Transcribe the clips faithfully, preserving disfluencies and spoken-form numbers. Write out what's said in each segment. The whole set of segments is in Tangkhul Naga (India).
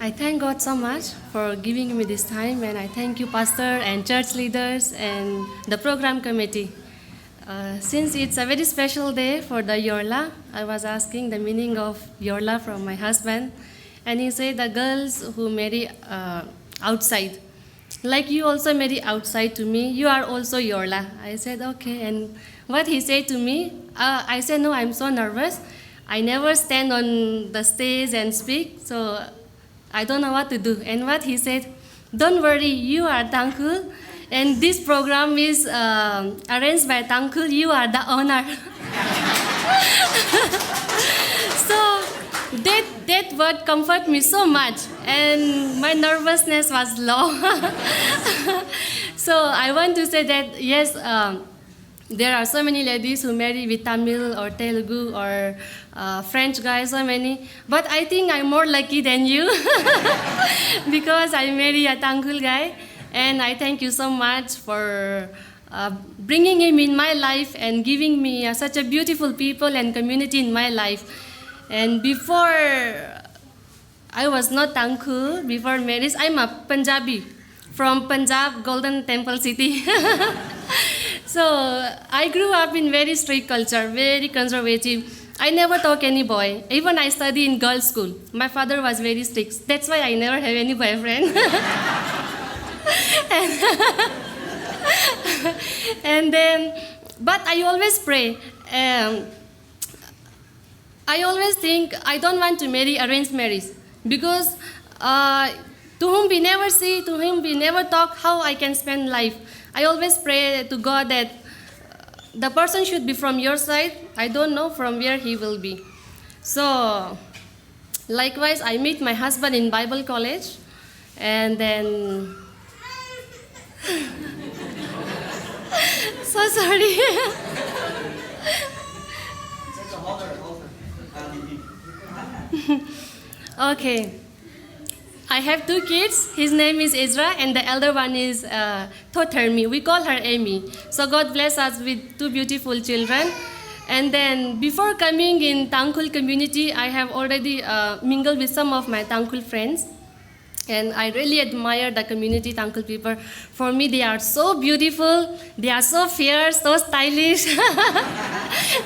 I thank God so much for giving me this time, and I thank you, Pastor and church leaders and the program committee. Uh, since it's a very special day for the Yorla, I was asking the meaning of Yorla from my husband, and he said the girls who marry uh, outside, like you also marry outside to me, you are also Yorla. I said, "Okay." And what he said to me, uh, I said, "No, I'm so nervous. I never stand on the stage and speak, so I don't know what to do." And what he said, "Don't worry, you are Tangkhul, and this program is um, arranged by Tangkhul, you are the owner." So that, that word comfort me so much, and my nervousness was low. So I want to say that, yes, um, there are so many ladies who marry with Tamil or Telugu or uh, French guys, so many. But I think I'm more lucky than you because I marry a Tangkhul guy. And I thank you so much for uh, bringing him in my life and giving me uh, such a beautiful people and community in my life. And before, I was not Tangkhul before marriage. I'm a Punjabi from Punjab, Golden Temple City. So I grew up in very strict culture, very conservative. I never talk any boy. Even I study in girls' school. My father was very strict. That's why I never have any boyfriend. And, and then, but I always pray. Um, I always think I don't want to marry arranged marriage because uh, to whom we never see, to whom we never talk, how I can spend life? I always pray to God that uh, the person should be from your side. I don't know from where he will be. So, likewise, I meet my husband in Bible college, and then so sorry. Okay. I have two kids. His name is Ezra, and the elder one is uh, Thothermi. We call her Amy. So God bless us with two beautiful children. And then before coming in Tangkhul community, I have already uh, mingled with some of my Tangkhul friends. And I really admire the community Tangkhul people. For me, they are so beautiful, they are so fair, so stylish.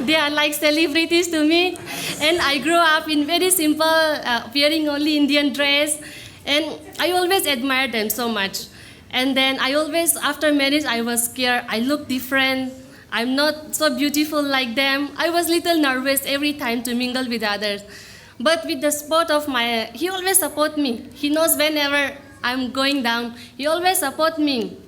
They are like celebrities to me. And I grew up in very simple, uh, wearing only Indian dress. And I always admire them so much. And then I always, after marriage, I was scared. I look different. I'm not so beautiful like them. I was little nervous every time to mingle with others. But with the support of my, he always support me. He knows whenever I'm going down, he always support me.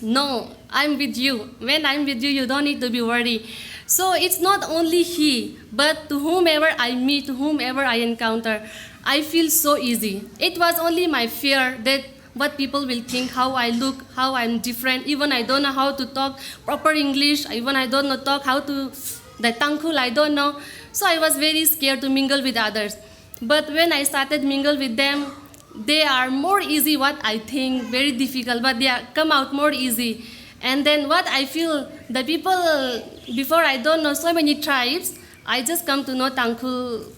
"No, I'm with you. When I'm with you, you don't need to be worried." So it's not only he, but to whomever I meet, to whomever I encounter, I feel so easy. It was only my fear that what people will think, how I look, how I'm different. Even I don't know how to talk proper English. Even I don't know talk how to the Tangkhul, I don't know. So I was very scared to mingle with others. But when I started mingle with them, they are more easy what I think very difficult, but they are come out more easy. And then what I feel, the people before, I don't know so many tribes. I just come to know Tangkhul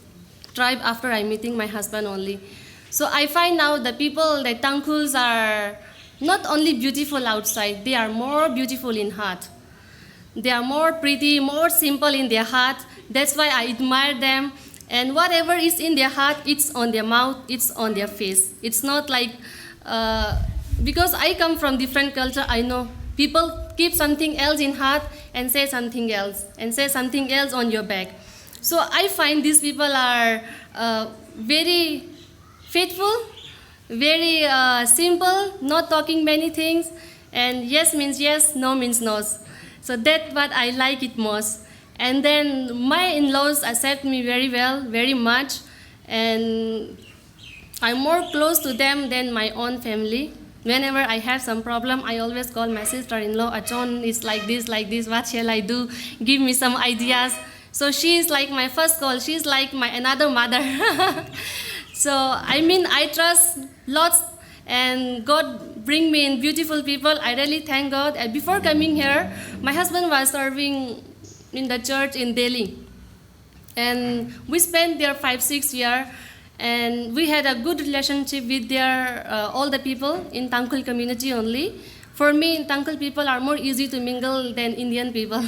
tribe after I meeting my husband only. So I find out the people, the Tangkhuls are not only beautiful outside, they are more beautiful in heart. They are more pretty, more simple in their heart. That's why I admire them. And whatever is in their heart, it's on their mouth, it's on their face. It's not like uh, because I come from different culture, I know people keep something else in heart and say something else and say something else on your back. So I find these people are uh, very faithful, very uh, simple, not talking many things, and yes means yes, no means no. So that's what I like it most. And then my in-laws accept me very well, very much, and I'm more close to them than my own family. Whenever I have some problem, I always call my sister-in-law, "Achon is like this, like this, what shall I do? Give me some ideas." So she is like my first call. She is like my another mother. So I mean, I trust lots, and God bring me in beautiful people. I really thank God. And before coming here, my husband was serving in the church in Delhi, and we spent there five, six years. And we had a good relationship with their, uh, all the people in Tangkhul community only. For me, Tangkhul people are more easy to mingle than Indian people.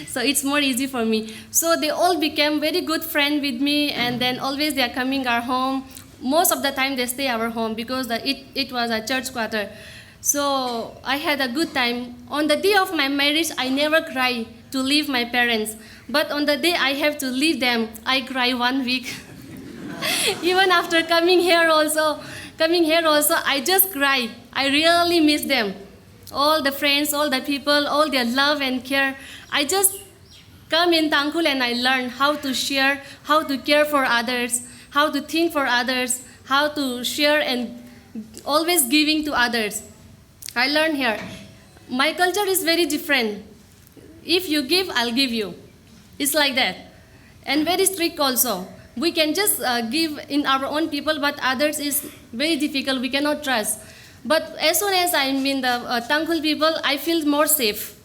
So it's more easy for me. So they all became very good friend with me, and then always they are coming our home. Most of the time they stay our home because the, it, it was a church quarter. So I had a good time. On the day of my marriage, I never cry to leave my parents. But on the day I have to leave them, I cry one week. Even after coming here also, coming here also, I just cry. I really miss them. All the friends, all the people, all their love and care. I just come in Tangkhul and I learn how to share, how to care for others, how to think for others, how to share and always giving to others. I learn here. My culture is very different. If you give, I'll give you. It's like that. And very strict also. We can just, uh, give in our own people, but others is very difficult. We cannot trust. But as soon as I'm in the, uh, Tangkhul people, I feel more safe.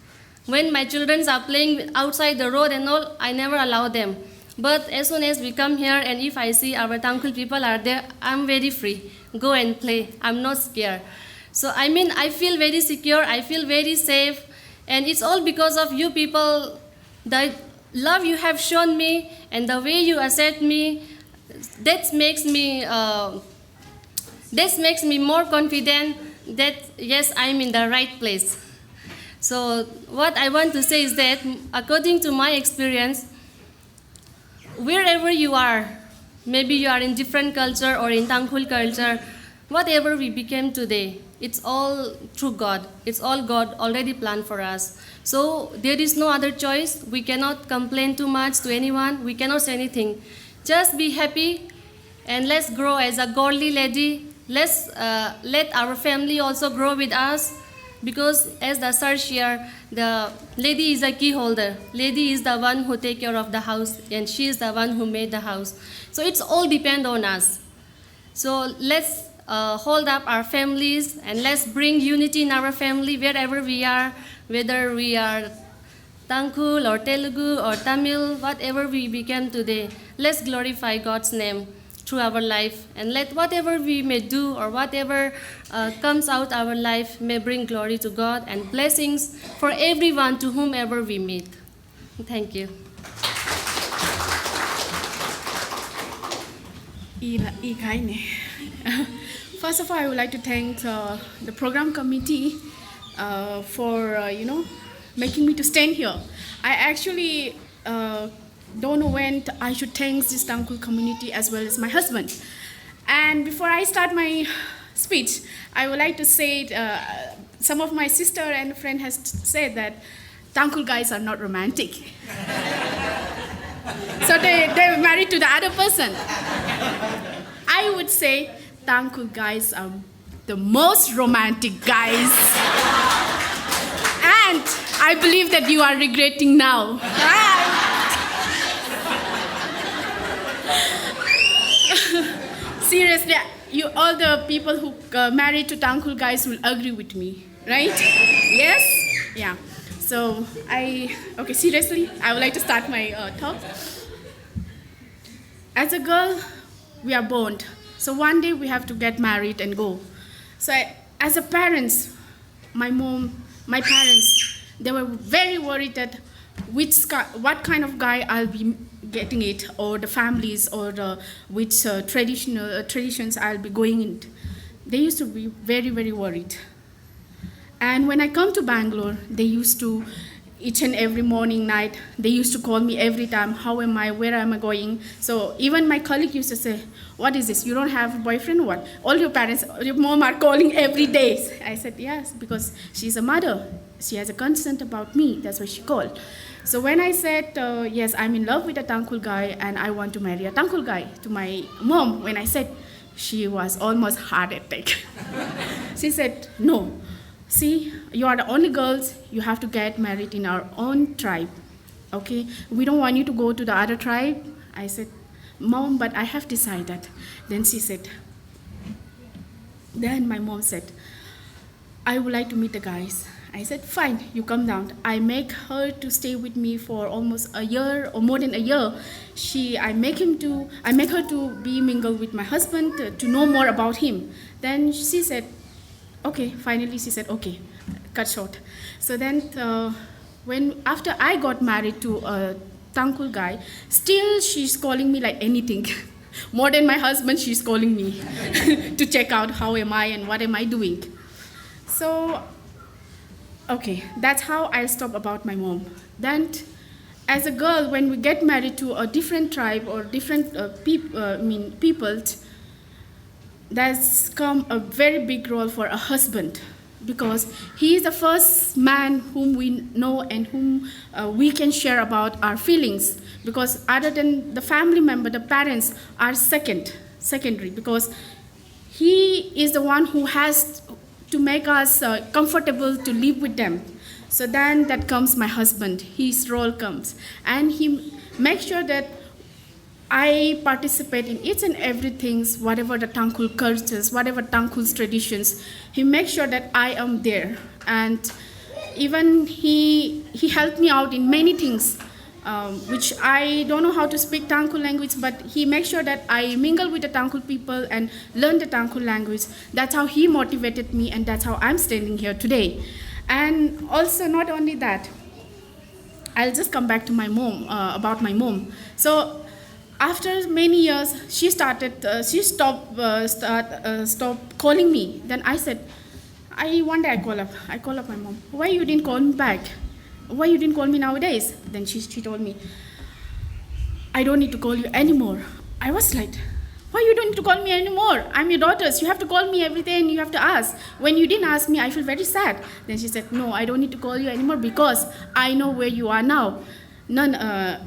When my children are playing outside the road and all, I never allow them. But as soon as we come here and if I see our Tangkhul people are there, I'm very free. Go and play. I'm not scared. So I mean, I feel very secure. I feel very safe. And it's all because of you people. The love you have shown me and the way you accept me, that makes me, uh, that makes me more confident that yes, I'm in the right place. So what I want to say is that, according to my experience, wherever you are, maybe you are in different culture or in Tangkhul culture, whatever we became today, it's all through God. It's all God already planned for us. So there is no other choice. We cannot complain too much to anyone. We cannot say anything. Just be happy and let's grow as a godly lady. Let's, uh, let our family also grow with us, because as the sir shared, the lady is a key holder. Lady is the one who take care of the house, and she is the one who made the house. So it's all depend on us. So let's, uh, hold up our families and let's bring unity in our family wherever we are, whether we are Tangkhul or Telugu or Tamil, whatever we became today, let's glorify God's name through our life, and let whatever we may do or whatever, uh, comes out our life may bring glory to God and blessings for everyone to whomever we meet. Thank you. Ila, ikaine. First of all, I would like to thank, uh, the program committee, uh, for, uh, you know, making me to stand here. I actually, uh, don't know when I should thank this Tangkhul community as well as my husband. And before I start my speech, I would like to say, uh, some of my sister and friend has t-, said that Tangkhul guys are not romantic. So they, they're married to the other person. I would say Tangkhul guys are the most romantic guys. And I believe that you are regretting now. Seriously, you, all the people who, uh, married to Tangkhul guys will agree with me, right? Yes? Yeah. So I, okay, seriously, I would like to start my, uh, talk. As a girl, we are born. So one day we have to get married and go. So I, as a parents, my mom, my parents, they were very worried that which sca-, what kind of guy I'll be getting it, or the families, or the, which, uh, traditional, uh, traditions I'll be going in. They used to be very, very worried. And when I come to Bangalore, they used to, each and every morning, night, they used to call me every time, "How am I? Where am I going?" So even my colleague used to say, "What is this? You don't have a boyfriend or what? All your parents, your mom are calling every day." I said, "Yes, because she's a mother. She has a concern about me. That's why she called." So when I said, uh, "Yes, I'm in love with a Tangkhul guy and I want to marry a Tangkhul guy," to my mom, when I said, she was almost heart attack. She said, "No. See, you are the only girls. You have to get married in our own tribe. Okay? We don't want you to go to the other tribe." I said, "Mom, but I have decided." Then she said, then my mom said, "I would like to meet the guys. I said, "Fine, you come down." I make her to stay with me for almost a year or more than a year. She, I make him to, I make her to be mingle with my husband, uh, to know more about him. Then she said, "Okay." Finally, she said, "Okay." Cut short. So then, uh, when after I got married to a Tangkhul guy, still she's calling me like anything. More than my husband, she's calling me to check out how am I and what am I doing. So, okay, that's how I'll stop about my mom. Then, as a girl, when we get married to a different tribe or different, uh, peop- uh, I mean, people, that's come a very big role for a husband, because he is the first man whom we know and whom, uh, we can share about our feelings. Because other than the family member, the parents are second, secondary, because he is the one who has to make us, uh, comfortable to live with them. So then that comes my husband. His role comes, and he makes sure that I participate in each and everything, whatever the Tangkhul cultures, whatever Tangkhul's traditions. He makes sure that I am there, and even he he helped me out in many things, um, which I don't know how to speak Tangkhul language, but he makes sure that I mingle with the Tangkhul people and learn the Tangkhul language. That's how he motivated me, and that's how I'm standing here today. And also, not only that, I'll just come back to my mom, uh, about my mom. So after many years, she started, uh, she stopped, uh, start, uh, stopped calling me. Then I said, I one day I call up, I call up my mom. "Why you didn't call me back? Why you didn't call me nowadays?" Then she, she told me, "I don't need to call you anymore." I was like, "Why you don't need to call me anymore? I'm your daughters. You have to call me every day and you have to ask. When you didn't ask me, I feel very sad." Then she said, "No, I don't need to call you anymore because I know where you are now. None, uh,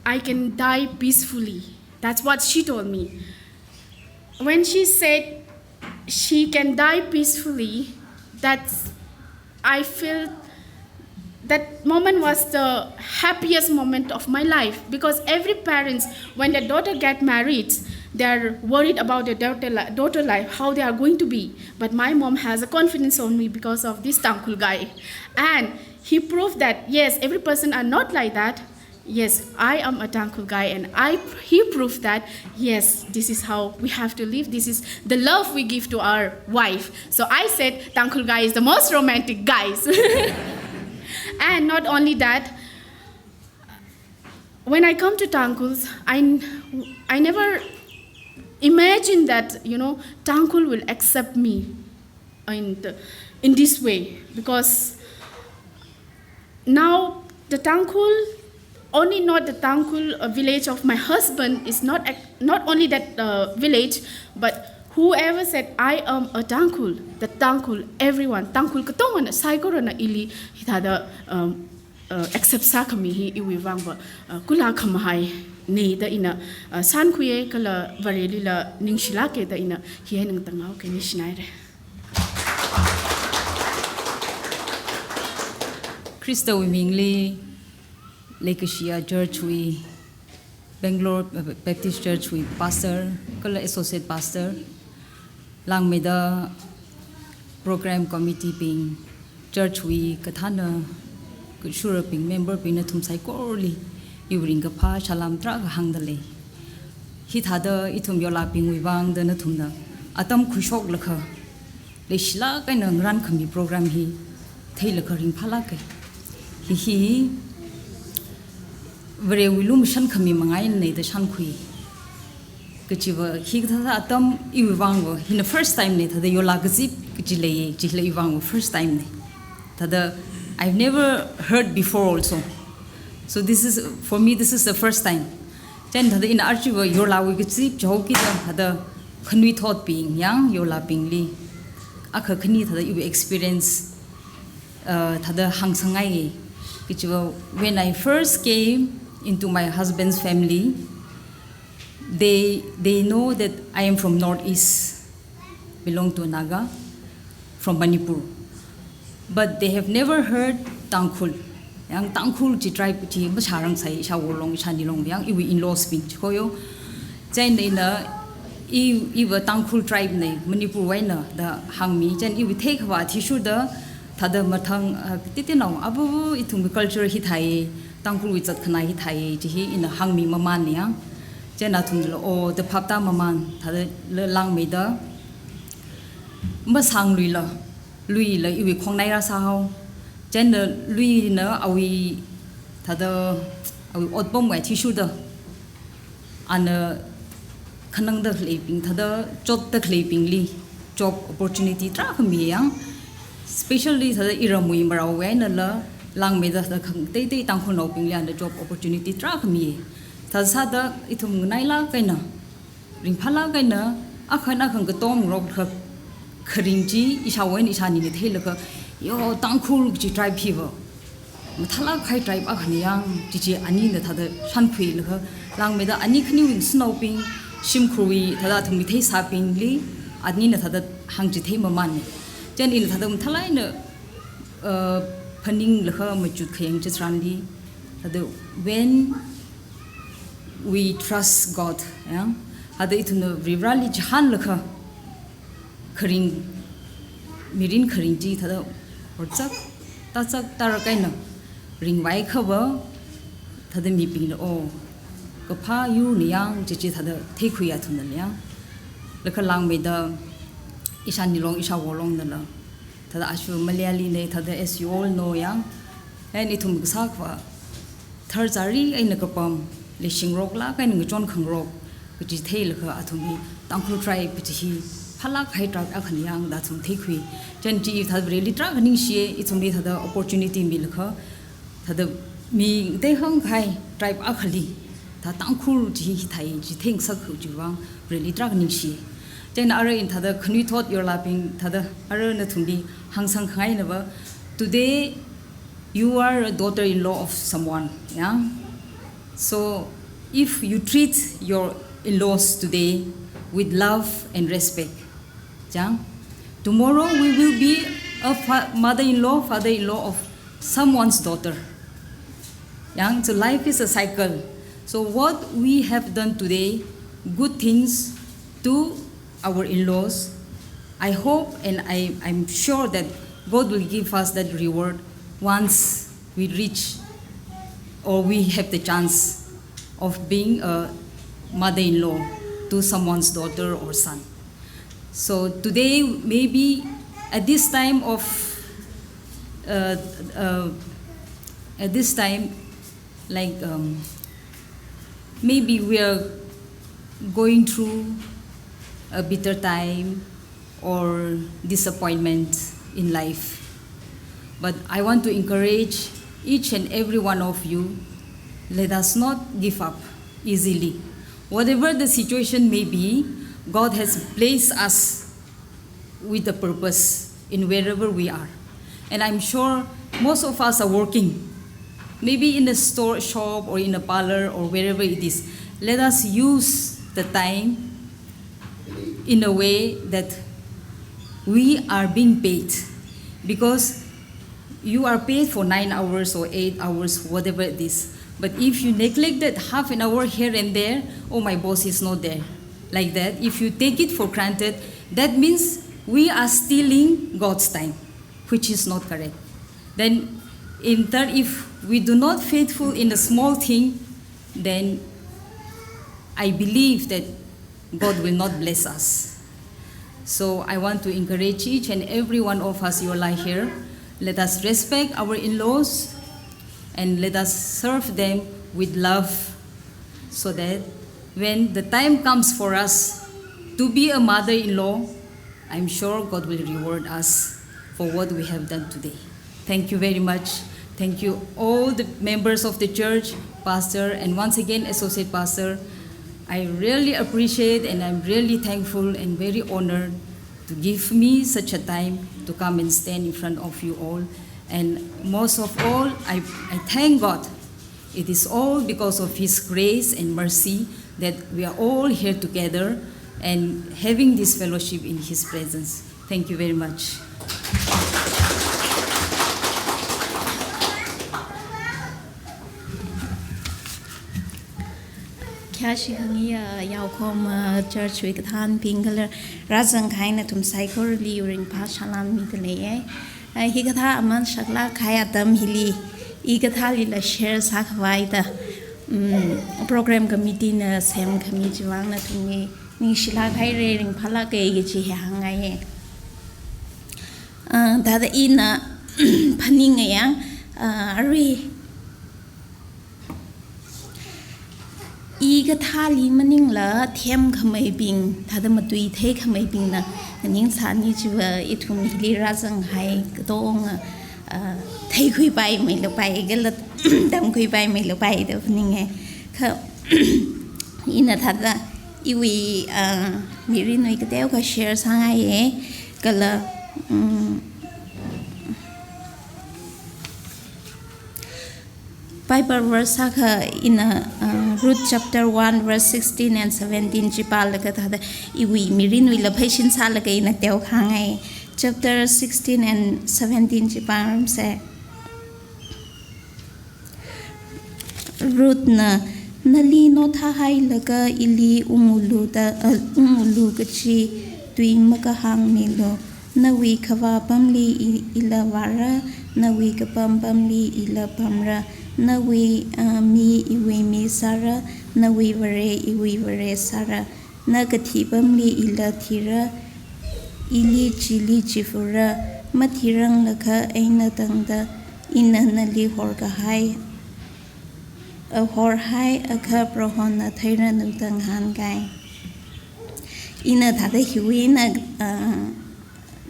I can die peacefully." That's what she told me. When she said she can die peacefully, that's, I feel that moment was the happiest moment of my life, because every parents, when their daughter get married, they're worried about their daughter, li- daughter life, how they are going to be. But my mom has a confidence on me because of this Tangkhul guy. And he proved that, yes, every person are not like that. Yes, I am a Tangkhul guy, and I he proved that, yes, this is how we have to live. This is the love we give to our wife. So I said Tangkhul guy is the most romantic guys. And not only that, when I come to Tangkhuls, I, n- I never imagined that, you know, Tangkhul will accept me in the, in this way, because now the Tangkhul, only not the Tangkhul, uh, village of my husband is not ac- not only that, uh, village, but whoever said I am a Tangkhul, the Tangkhul, everyone, Tangkhul katongana saikorana ili hithāda, um, uh, accept sākhami hi iwui vangva, uh, kula khamahai nei da ina, uh, sankhuiya kala Varelila ningshilāka da ina hi eina ngatanghaoki, ningshinaira. Khristawui mingli, leikashiya church wui, Bangalore Baptist Church wui pastor kala associate pastor, langmeida program committee bing, church wui kathāna kashurabing, member bing, nathum saikorali iwui ringkaphā salam tarākha hāngdalei. Hithāda ithum yolābingwui vangda nathumna atam khuishoklaga leishilāk eina ngarānkhami program hi theilaga ringphālāka. Hi hi Varewui lumashankhami manga einei da shānkhui. Kachiva hikathā atam iwui vangva hina first time nei, thāda yola kazip kachi leiya, chila iwui vangva first time nei. Thāda I've never heard before also. So this is, for me, this is the first time. Chieina thāda ina archiva yolawui kazip chao kida thāda khanuithotbing, yang yolabingli akha khani thāda iwui experience, uh, thāda hāngsangngai. Kachiva, when I first came into my husband's family, they, they know that I am from Northeast, belong to Naga, from Manipur. But they have never heard Tangkhul. Yang Tangkhul chi tribe chi mashārangsai, ishāwo long, ishāni long, yang iwui in-laws bing chiko yo. Chieina ina, i, iva Tangkhul tribe nei, Manipur wui eina da hāngmi. Chieina iwui theikhavā athishurda Thāda mathang, uh, titi nao, abu ithumwui culture hi thai, Tangkhulwui zatkhanā hi thai, chi hi ina hāngmi mamān ya. Chieina athumla, oh, da phaptā mamān, thāda la langmeida. Masāngluila, luila iwui khongnai rāsāhao. Chieina luina awui, thāda awui otpamwui athishurda, ana khanangda khaleibing, thāda chotda khaleibingli job opportunity tarākha mi ya. Especially thāda iramwui marao wui einala langmeida thāda khangateitei Tangkhulnaobingli ana job opportunity tarākha mi. Thāda sāda ithum nganailāk eina, ringphālāk eina, akha eina akha katongarok kha, kharing chi ishāwui eina ishānina theilaga, yo, Tangkhul kaji tribe hiva mathālāk kahai tribe akhana ya, chi chi anina thāda shānkhuilaga, langmeida ani khaniwui ngasotnaobing, shimkhurwui thāda athumwui theisābingli, anina thāda hāngchithei mamānna. Chieina ina thāda mathālāk eina, uh, phaninglaga machut khayang chitharanli, thāda when we trust God, ya, thāda ithumna Varivarāli chihānlaga, kharing, mirin kharing chi thāda horchak, tāchak, tārak eina ringvai khava, thāda mibingna, oh, kaphā yurna ya, chi chi thāda theikhui athumnala ya. Laga langmeida, ishānilong, ishāvolongnala, thāda aja Malayali na, thāda as you all know ya. And ithum kasā khavā, tharchari eina kapam, leishingaroklāk eina ngachon khangarok kaji theilaga athumwui Tangkhul tribe kaji hi phālāk kahai tribe akhana ya da athum theikhui. Chieina chi thāda Vareli tarākha ningshiya, ithumli thāda opportunity milaga, thāda mi ngatei hāng kahai tribe akhali, thāda Tangkhul chi hi thai chi theingasak kajiwui vang Vareli tarākha ningshi. Chieina arui ina thāda khanuithot yorlābing, thāda arui nathumli hāngsangngaina va, today you are a daughter-in-law of someone, ya. So if you treat your in-laws today with love and respect, ya, tomorrow we will be a fa-, mother-in-law, father-in-law of someone's daughter. Ya, so life is a cycle. So what we have done today, good things to our in-laws, I hope and I, I'm sure that God will give us that reward once we reach or we have the chance of being a mother-in-law to someone's daughter or son. So today, maybe at this time of, uh, uh, at this time, like, um, maybe we are going through a bitter time or disappointment in life. But I want to encourage each and every one of you, let us not give up easily. Whatever the situation may be, God has placed us with a purpose in wherever we are. And I'm sure most of us are working, maybe in a store, shop, or in a parlor, or wherever it is. Let us use the time in a way that we are being paid, because you are paid for nine hours or eight hours, whatever it is. But if you neglect that half an hour here and there, "Oh, my boss is not there," like that, if you take it for granted, that means we are stealing God's time, which is not correct. Then, in turn, if we do not faithful in a small thing, then I believe that God will not bless us. So I want to encourage each and every one of us, you all are here. Let us respect our in-laws and let us serve them with love, so that when the time comes for us to be a mother-in-law, I'm sure God will reward us for what we have done today. Thank you very much. Thank you all the members of the church, pastor, and once again, associate pastor. I really appreciate and I'm really thankful and very honored to give me such a time to come and stand in front of you all. And most of all, I, I thank God. It is all because of His grace and mercy that we are all here together and having this fellowship in His presence. Thank you very much. Khayāshi khangayā, yaokhoma, church wui kathānbing kala rāzang kahai nathum saikorali ringphā salām mida leiya. Ah, hikathā aman shaklāk kahai atam hili, i kathālila share sākhavai da, mm, program committee na semkhami chiwui vang nathumli ningshilāk haira, ringphālāka kaji hi hāngngaiya. Ah, thāda ina phaninga yang, ah, arui i kathāli maningla themkhameibing, thāda matuithei khameibingna nganingsāni chiva ithum hili rāzanghai katonga, ah, theikhuipaimeilapai kala tamkhuipaimeilapai da phaninga. Kha ina thāda iwui, ah, mirinwui kateokha share sāngaiya kala, mm, Bible verse akha ina, uh, Ruth chapter one verse sixteen and seventeen chi pālaga thāda iwui mirinwuila pheisin sālaga ina teokhangai. Chapter sixteen and seventeen chi pāngarumsa. Ruthna, "Nali nothahailaga ili ungulu da, uh, ungulu kachi tui makahāngmilu. Nawui khavā pamli i-, ila vāra, nawui kapam pamli ila pamra, nawui, ah, mi iwui mi sāra, nawui Vare iwui Vare sāra. Na kathi pamli ila thira, ili chili chifura, mathiranglakha eina tangda ina nali horkahai, ah, horhaiakha Prohona theiranu da ngahānkai." Ina thāda hiwui eina, ah,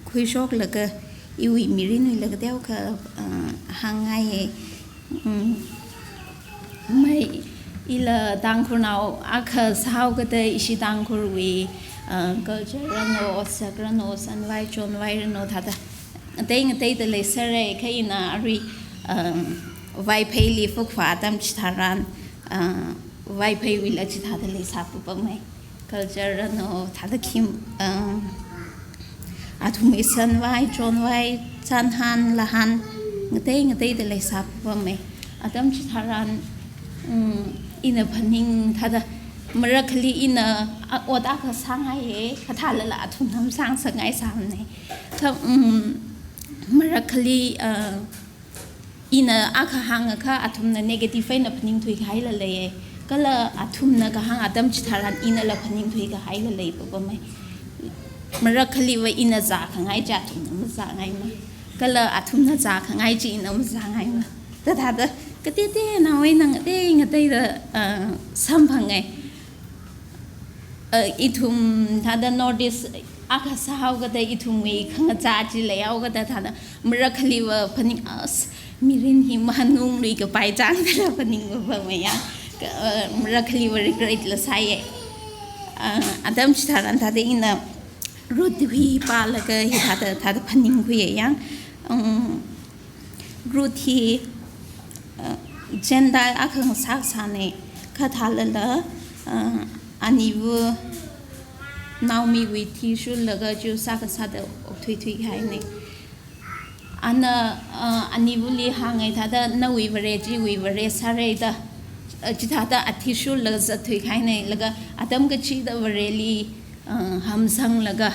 khuishoklaga iwui mirinwuila kateokha, ah, hāngngaiya. Mm. Mai ila Tangkhulnao akha sāhaokada ishi Tangkhulwui, ah, culture ranu, otsak ranu, sanvai chonvai ranu thāda ngatei ngateida leisāra, kha ina arui, ah, Vaipheili phukvā atam chitharan, ah, Vaipheiwuila chithāda leisāpapamai. Culture ranu thāda khim, ah, athumwui sanvai chonvai, chānhan lahān ngatei ngateida leisāpapamai. Atam chitharan, mm, ina phaning thāda marakhali ina, ah, ot akha sāngaiya, kathālala athumna masāngasakngai sāmana. Kha, mm, marakhali, ah, ina akha hāngakha athumna negative eina phaningthuikahaila leiya. Kala athumna kahāng atam chitharan inala phaningthuikahaila leipapamai. Marakhaliva ina zākhangai chi athumna mazāngaimana. Kala athumna zākhangai chi ina mazāngaimana. Thāda thāda kateonaowui eina ngatei ngateida, ah, samphangai. Uh, ithum thāda North East akha sāhaokada ithumwui khangachā chi leihaokada thāda marakhaliva phaning, as, mirin hi mahanungluikapai chang da phaningpapamaya. Ka, uh, marakhaliva regret la sāya. Uh, atam chitharan thāda ina Ruth hi pālaga hithāda, thāda phaningkhuiya yang. Um, Ruth hi, uh, Gentile akha ngasakasāna, kathālala, uh, aniva Naomiwui thi shullaga Jews akha sāda okthuithuihaina. Ana, uh, anivali hānga thāda nawui Vare chi iwui Vare sāra da, uh, chithāda athi shullaga zatthuikahaina, laga atam kachida Vareli uh, hamsanglaga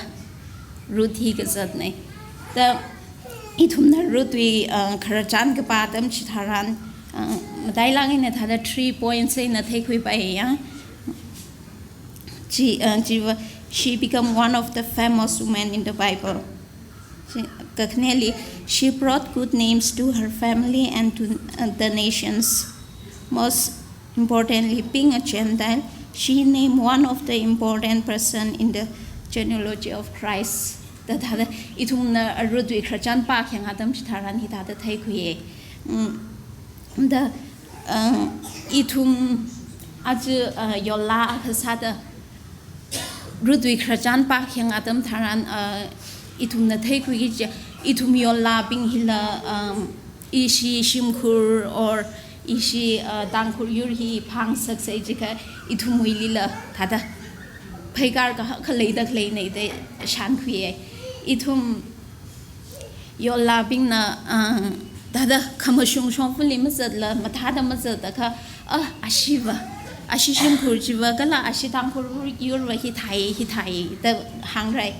Ruth hi kazatna. Da ithumna Ruthwui, uh, khararchan kapā atam chitharan, uh, matailāk eina thāda three points eina theikhuipaiya. Chi, uh, chiva, she become one of the famous women in the Bible. Chi, kakhaneli, she brought good names to her family and to, uh, the nations. Most importantly, being a Gentile, she named one of the important person in the genealogy of Christ. Da thāda, ithumna Ruthwui khararchan pākhayang atam chitharan hithāda theikhuiya. Mm, da, uh, ithum aja, uh, yollā akha sāda Ruthwui khararchan pākhayang atam tharan, uh, ithumna theikhuiki kaji, ithum yollābing hila, um, ishi shimkhur or ishi, uh, Tangkhul yur hi phāngasaksei jiakha ithumwuilila thāda pheikar kahak khalei da khaleina da shānkhuiya. Ithum yollābingna, ah, thāda khamashung shongfali mazatla, mathāda mazatakha, ah, ashiva, ashi shimkhur chiva, kala ashi Tangkhul yurva hithāi, hithāi da hāngrai.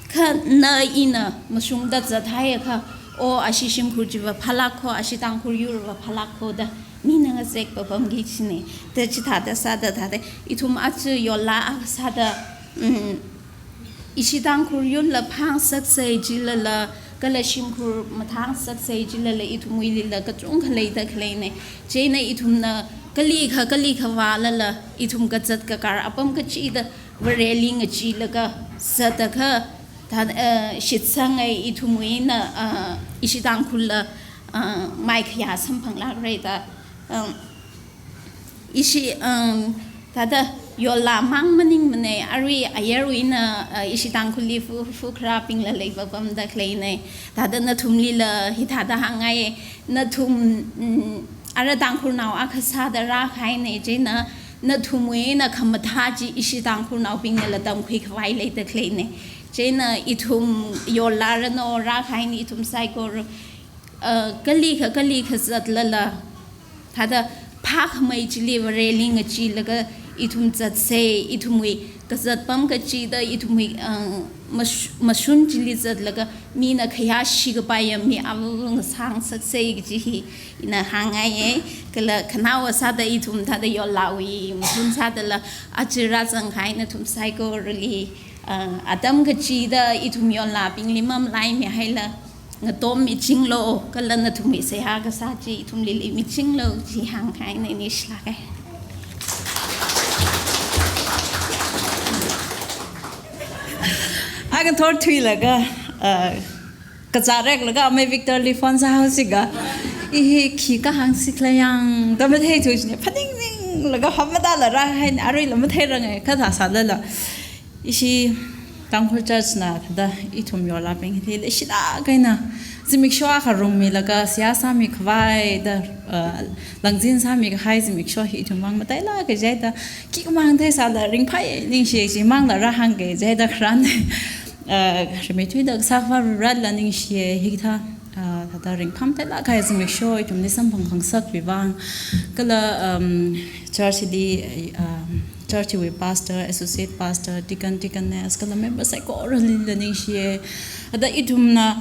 Kha na ina mashungda zathaiakha, o, ashi shimkhur chiva phalak kho, ashi Tangkhul yurva phalak kho da mina ngazek papam ki chine. Da chithāda sāda thāda, ithum aja yola akha sāda, mm, ishi Tangkhul yurla phāngasaksei jilala, kala shimkhur mathāngasaksei jilala, ithumwuilila kachungkha leida khaleine. Chieina ithumna kalikha, kalikha vālala, ithum kazat kakar apam kachida Vareli ngacheelaga zatakha, thāda, eh, shitsangai ithumwuina, eh, ishi Tangkhulla, eh, maikhayā samphanglākra da, um, ishi, um, thāda yola mang maningmane, arui ayarwuina, eh, ishi Tangkhulli fu, fu kharābingla leipapamda khaleine. Thāda nathumlila hithāda hāngngai, nathum, mm, ara Tangkhulnao akha sāda rākahaine, chieina nathumwuina khamathā chi ishi Tangkhulnaobingnala tamkhui khavai leida khaleine. Chieina ithum yola rano rākahaine, ithum saikora, uh, kalikha, kalikha zatlala, thāda phākhamei chili Vareli ngacheelaga ithum zatsei, ithumwui kazat pam kachida ithumwui, uh, mash-, mashun chili zatlaga mina khayāshi kapai ya mi avāvā ngasāngasaksei kaji hi ina hāngngaiye. Kala khanaowa sāda ithum thāda yolawui mashun sādala aja rāzangkahai nathum saikorali, uh, atam kachida ithum yolabingli mamalaimihaila ngatom michinglu, kala nathumwui seihā kasā chi ithumli leimichinglu chi hāngkahaine, nishilāke. Agathor thuilaga, uh, kazā reklaga amei Victorli phone sāhaosi ga, i hi khi kahāngsi khala yang da matheithu chine, phaningning laga phap matāla rākahaine, aruila matheirange, kathā sālala ishi Tangkhul Churchna thāda ithum yolabing hili leishilāk eina zimiksho akha rungmilaga seihā sāmi khavai da, uh, langzin sāmi kahai zimiksho hi ithum mang matailāka jida, khikha mang theisāla ringphai, ningshi, chimangla rāhāngke jida kharān, uh, rimeithuida kasā Akhava Varela ningshiye, hikathā, uh, thāda ringphā matailāk kahai zimiksho ithumli samphangkhangasakwui vang. Kala, um, churchli, um, churchwui pastor, associate pastor, deacon, deaconess, kala member saikoralila ningshiye. Thāda ithumna,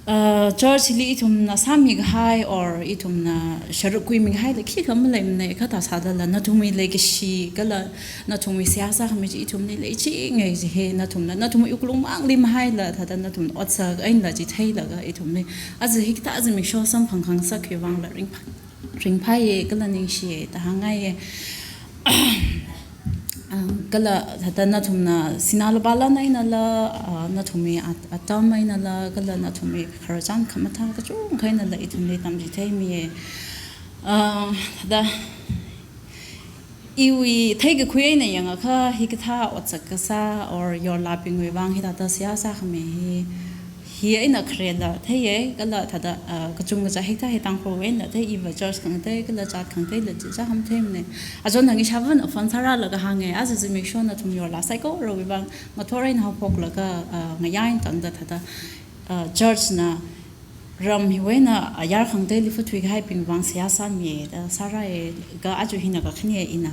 uh, churchli ithumna sāmi kahai or ithumna sharuk khuimi kahaila khikha maleimane, kathā sādala nathumwui leikashi kala nathumwui seihā sākhami chi ithumli leichinge ji hi, nathumna, nathumwui wuklung mangli mahaila, thāda nathumna otsak einala chitheilaga ithumli aja hikathā zimiksho samphangkhangasakwui vangla ringphā, ringphāye kala ningshiye da hāngngaiye. Um, kala thāda nathumna sinā lupā lan einala, uh, nathumwui at-, atam einala, kala nathumwui khararchan khamathā kachungkha einala ithumli tamchitheimiye. Uh, thāda iwui theikakhui eina yangakha hikathā otsak kasā or yolabingwui vang hithāda seihā sākhami hi, hi eina kharela theiye, kala thāda, ah, kachungkha chi hikathā hi Tangkhulwui eina thei, iva church khangatei kala jat khangateila chichā khamatheimane. Achon thang ishāvāna phone sārālaga hānge, aja zimiksho nathum yola saikorawui vang ngathor eina haophoklaga, ah, ngayā eina tangda thāda, ah, churchna ram hiwui eina, ah, ayar khangateili phathui kahaibing vang seihā sāmiye da sārāye, kha aja hina kakhane ina,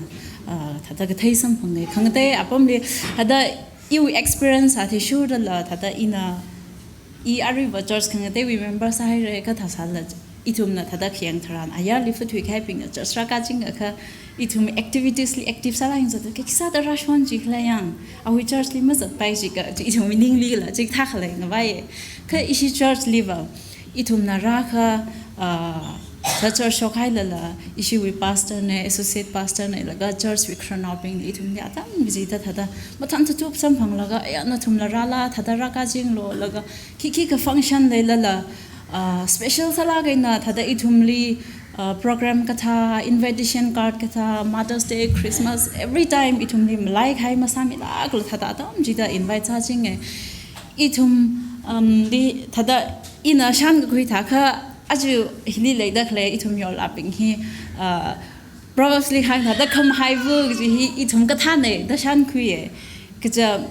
ah, thāda kathei samphange. Khangatei apamli thāda iwui experience athishurdala thāda ina, i aruiva church khangateiwui member sāhaire, kathā sāla ithumna thāda khayang tharan ayarli phathui kahaibingna church rākāchingakha ithum activitiesli active sālāk eina zatta, khisāda rāshon chi khala yang, awui churchli mazatpai jiakha, ithumwui ninglila chithā khalei ngavaiye. Kha ishi churchliva ithumna rākha, ah, thāda church shokhailala, ishiwui pastorne, associate pastorne, laga churchwui khararnaobingli ithumli atam kachida thāda mathān tatup samphanglaga, aya, nathumla rāla, thāda rākāchinglu, laga khikha function leilala, ah, special sālāk eina thāda ithumli, ah, program kathā, invitation card kathā, Mother's Day, Christmas, every time ithumli malaikahai masāmilākla thāda atam chida invite sāchinge. Ithum, um, li thāda ina shānkakhui thākha, aja hili leida khalei ithum yolabing hi, ah, Proverbsli hāng thāda khamahaiva kaji hi ithum kathāne da shānkhuiye. Kaja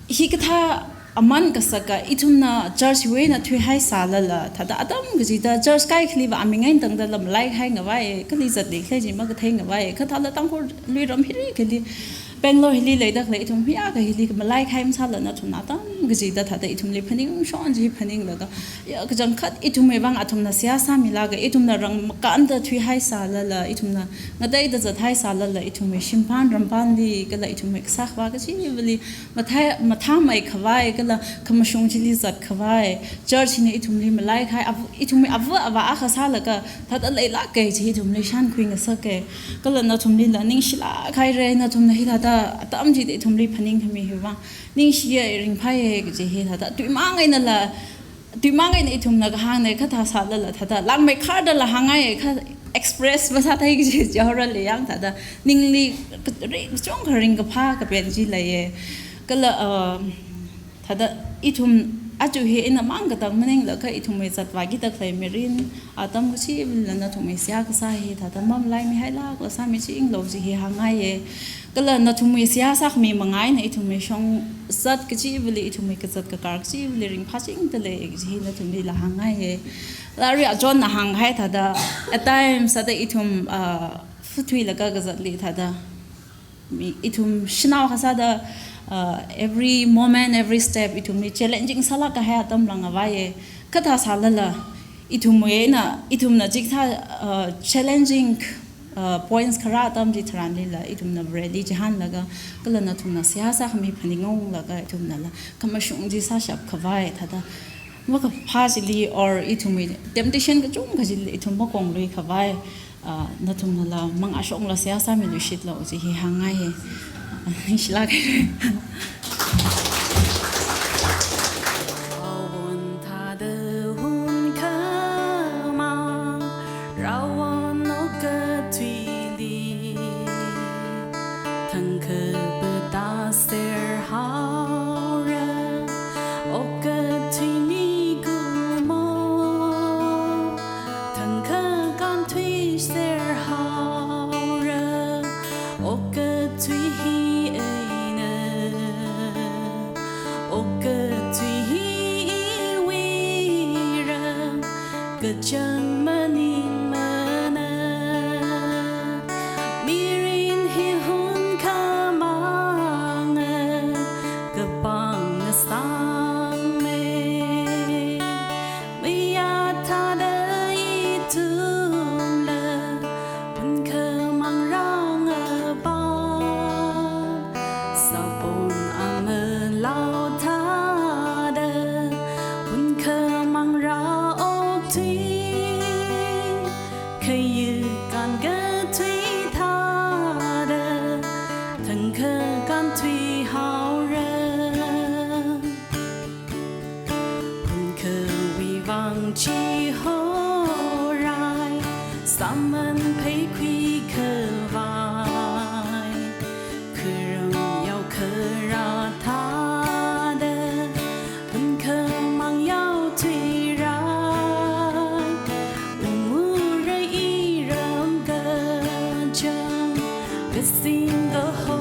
hikathā aman kasaka ithumna churchwui eina thuihaisālala, thāda atam kachida church kaikhaliva aming eina tangdala malaikahai ngavaiye, kali zatli khalei chi makathei ngavaiye, kha thāla Tangkhul luiram hiri kali Bangalore hili leida khalei ithum hiya ka hili malai khai masāla nathumna atam kachida thāda ithumli phaningshon chi phaninglaga, ya kachangkhat ithumwui vang athumna seihā sāmilaga, ithumna rāngkānda thuihaisālala, ithumna ngateida zathaisālala, ithumwui shimphan rampanli kala ithumwui kasā khavā kachivali mathā, mathāmei khavai kala khamashung chili zat khavai, church hina ithumli malai khai, av-, ithumwui ava avā akha sālaga thāda leilāk kahai chi ithumli shānkhui ngasaka. Kala nathumlila ningshilāk haira, nathumna hithāda atam chida ithumli phaningkhami hi vang ningshiya, ringphāya kaji hi thāda tuimang einala, tuimang eina ithumna kahāngna, kha thāsālala thāda langmeikharda la hāngngai, kha express masāthei kaji jaora lei yang thāda ningli ri-, kachungkha ringkaphā kapen chi leiya. Kala, uh, thāda ithum aja hi ina mang katang maningla kha ithumwui zatvāki da khalei mirin atam kachivali nathumwui seihā kasā hi thāda mamalaimihailākla sāmichinglu chi hi hāngngaiya. Kala nathumwui seihā sākhami manga eina ithumwui shongzat kachivali, ithumwui kazat kakar kachivali ringphāchingda lei kaji hi nathumlila hāngngaiya. Lari achonna hānghai thāda, at times thāda ithum, uh, futhuilaga kazatli thāda mi, ithum shanao kasāda, uh, every moment, every step ithumli challenging sālāk kahai atam rāngavaiya. Kha thāsālala ithumwui eina, ithumna chikathā, uh, challenging, uh, points kharā atam chitharanlila ithumna Vareli chihānlaga, kala nathumna seihā sākhami phaningunglaga ithumnala khamashung chi sāshap khavai thāda makaphā chili or ithumwui temptation kachungkha chili ithum makonglui khavai, ah, nathumnala mang ashongla seihā sāmiluishitlu chi hi hāngngaiya. Ningshilāk haira. Awon thāda hun khamang, rawon okathuili thangkha pata ser haora, okathui mikumo, thangkha kānthui ser haora, okathui hi eina, okathui hi iwuira, kachang maningmana. Mirin hi hun khamanga, kapangna sangmei. Maya thāda ithumla hun khamang rāngapa, sapon amalao thāda hun khamang rāokthui, khayu kānkathui thāda thangkha kānthui haora. Hun khawui vang chihorai, sāman pheikhui khavai, kharam yao kharā thāda, hun khamang yaothuirai, ungu rai iram kachang, kasing kaho